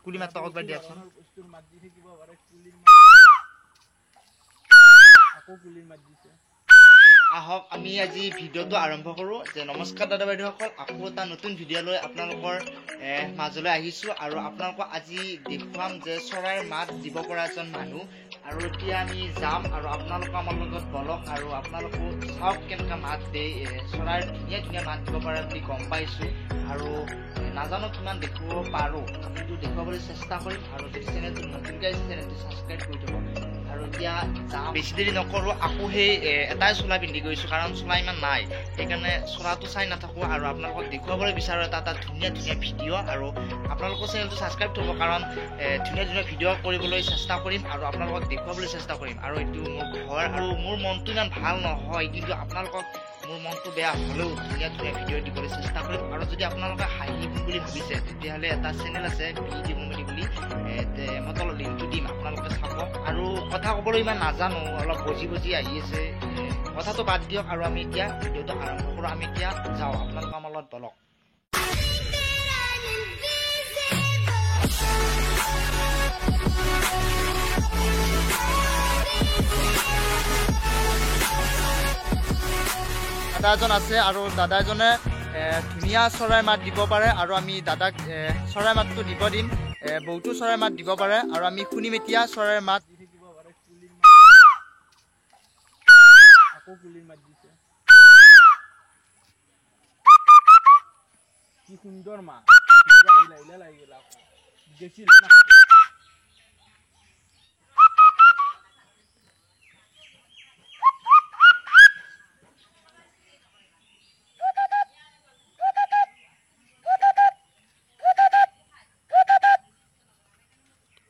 কুলি মাতটো একবাৰ দিয়াচোন। আহক আমি আজি ভিডিঅ'টো আৰম্ভ কৰোঁ। যে নমস্কাৰ দাদা বাইদেউসকল, আকৌ এটা নতুন ভিডিঅ' লৈ আপোনালোকৰ মাজলৈ আহিছোঁ আৰু আপোনালোকক আজি দেখুৱাম যে চৰাইৰ মাত দিব পৰা এজন মানুহ। আৰু এতিয়া আমি যাম আৰু আপোনালোক আমাৰ লগত বলক আৰু আপোনালোকো চাওক কেনেকুৱা মাত দিয়ে। চৰাইৰ ধুনীয়া ধুনীয়া মাত দিব পাৰে বুলি গম পাইছোঁ আৰু নাজানো কিমান দেখুৱাব পাৰোঁ, কিন্তু দেখুৱাবলৈ চেষ্টা কৰিম। আৰু যদি চেনেলটো নতুনকৈ আহিছে চেনেলটো ছাবস্ক্ৰাইব কৰি থ'ব। আৰু এতিয়া যাম, বেছি দেৰি নকৰোঁ। আকৌ সেই এটাই চোলা পিন্ধি গৈছোঁ, কাৰণ চোলা ইমান নাই, সেইকাৰণে চোলাটো চাই নাথাকোঁ। আৰু আপোনালোকক দেখুৱাবলৈ বিচাৰোঁ এটা এটা ধুনীয়া ধুনীয়া ভিডিঅ'। আৰু আপোনালোকৰ চেনেলটো ছাবস্ক্ৰাইব থ'ব, কাৰণ ধুনীয়া ধুনীয়া ভিডিঅ' কৰিবলৈ চেষ্টা কৰিম আৰু আপোনালোকক দেখুৱাবলৈ চেষ্টা কৰিম। আৰু এইটো মোৰ ঘৰ আৰু মোৰ মনটো ইমান ভাল নহয়, কিন্তু আপোনালোকক মোৰ মনটো বেয়া হ'লেও ধুনীয়া ধুনীয়া ভিডিঅ' দিবলৈ চেষ্টা কৰিম। আৰু যদি আপোনালোকে হাঁহিম বুলি ভাবিছে তেতিয়াহ'লে এটা চেনেল আছে বি ডি কমেডি বুলি, মই তলত লিংকটো দিম, আপোনালোকে চাব। আৰু কথা ক'বলৈ ইমান নাজানো, অলপ বজি বজি আহি আছে, কথাটো বাদ দিয়ক। আৰু আমি এতিয়া ভিডিঅ'টো আৰম্ভ কৰোঁ। আমি এতিয়া যাওঁ, আপোনালোকে আমাৰ লগত বলক। দাদা এজন আছে আৰু দাদা এজনে ধুনীয়া চৰাই মাত দিব পাৰে আৰু আমি দাদাক চৰাই মাতটো দিব দিম। বহুতো চৰাই মাত দিব পাৰে আৰু আমি শুনিম এতিয়া চৰাইৰ মাত। কি সুন্দৰ মাত।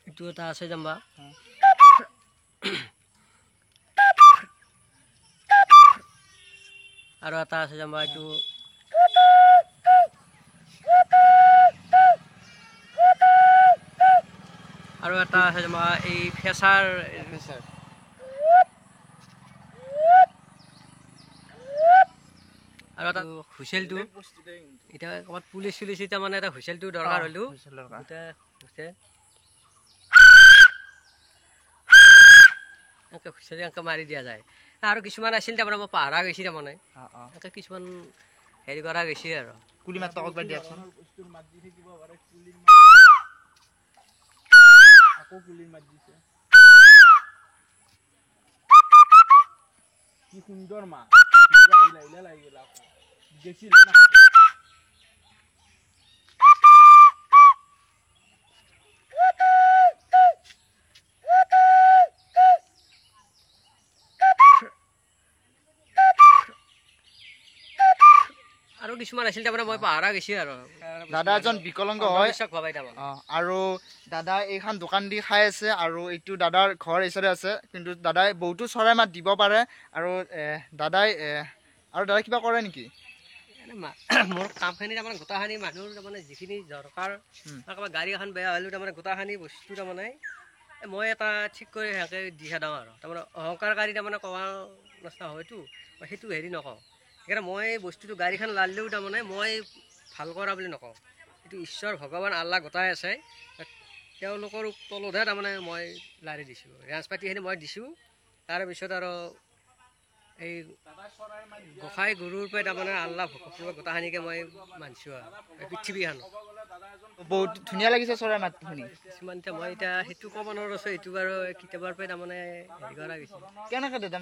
এইটো এটা আছে জাম্বা, আৰু এটা আছে জাম্বা এইটো। আৰু এটা আছে জাম্বা এই ফেঁচাৰ, আৰু এটা হুইচেলটো। এতিয়া ক'ৰবাত পুলিচ চুলিচ এতিয়া মানে এটা হুইচেলটো দৰকাৰ হ'লেও এতিয়া এনেকৈ হুইচেল এনেকৈ মাৰি দিয়া যায়। আৰু কিছুমান আছিল তাৰমানে মই পাহৰা গৈছি, তাৰমানে এনেকৈ কিছুমান হেৰি কৰা গৈছে। আৰু কুলি মাতটো একবাৰ দিয়াচোন। কি সুন্দৰ মাত। আৰু কিছুমান আছিল তাৰমানে মই পাহৰা গৈছি। আৰু দাদা এজন বিকলাংগ হয় আৰু দাদা এইখন দোকান দি খাই আছে আৰু এইটো দাদাৰ ঘৰ এইচাইডে আছে, কিন্তু দাদাই বহুতো চৰাই মাত দিব পাৰে। আৰু দাদাই আৰু দাদাই কিবা কৰে নেকি? মোৰ কামখিনি তাৰমানে গোটাখিনি মানুহৰ তাৰমানে যিখিনি দৰকাৰ, কাৰোবাৰ গাড়ী এখন বেয়া হ'লেও তাৰমানে গোটাখিনি বস্তু তাৰমানে মই এটা ঠিক কৰি সেনেকৈ দি খেদাওঁ। আৰু তাৰমানে অহংকাৰকাৰী তাৰমানে কোৱা নিচিনা হয়তো মই সেইটো হেৰি নকওঁ, সেইকাৰণে মই বস্তুটো গাড়ীখন লালিলেও তাৰমানে মই ভাল কৰা বুলি নকওঁ। এইটো ঈশ্বৰ ভগৱান আল্লাহ গোটাই আছে, তেওঁলোকৰ তলতহে তাৰমানে মই লাৰি দিছোঁ, ৰেঞ্জ পাতিখিনি মই দিছোঁ। তাৰপিছত আৰু এই গোসাঁই গুৰুৰ পৰাই তাৰমানে আল্লাহ ভগৱানৰ গোটাখিনিকে মই মানিছোঁ। আৰু এই পৃথিৱীখন বহুত ধুনীয়া লাগিছে চৰাই মাতটো শুনি। কিছুমান এতিয়া মই এতিয়া সেইটো ক'ব নোৱাৰোঁ, এইটো বাৰু কিতাপৰ পৰাই তাৰমানে হেৰি কৰা গৈছে। কেনেকৈ দাদা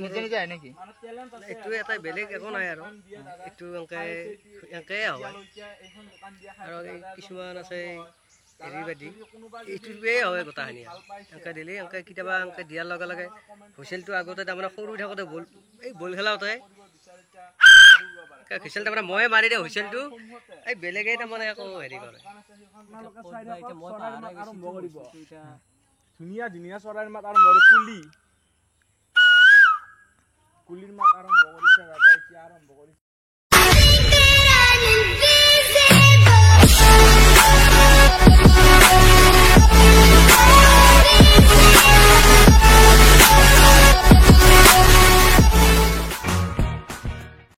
নিজে নিজে আহে নেকি? এইটো এটা বেলেগ একো নাই আৰু এইটো এনেকৈ এনেকৈয়ে হয়। আৰু এই কিছুমান আছে হেৰি বাদি এইটোৱে হয় গোটাখিনি এনেকৈ দিলে এনেকৈ কেতিয়াবা এনেকৈ দিয়াৰ লগে লগে হুইচেলটো আগতে তাৰমানে সৰু থাকোঁতে বল এই বল খেলাওঁতে হুইচেল তাৰমানে ময়ে মাৰি দিওঁ হুইচেলটো, এই বেলেগে তাৰমানে আকৌ হেৰি কৰে। ধুনীয়া ধুনীয়া চৰাইৰ মাত আৰম্ভ কৰে। কুলি কুলিৰ মাত আৰম্ভ কৰিছে দাদা, এতিয়া আৰম্ভ কৰিছে।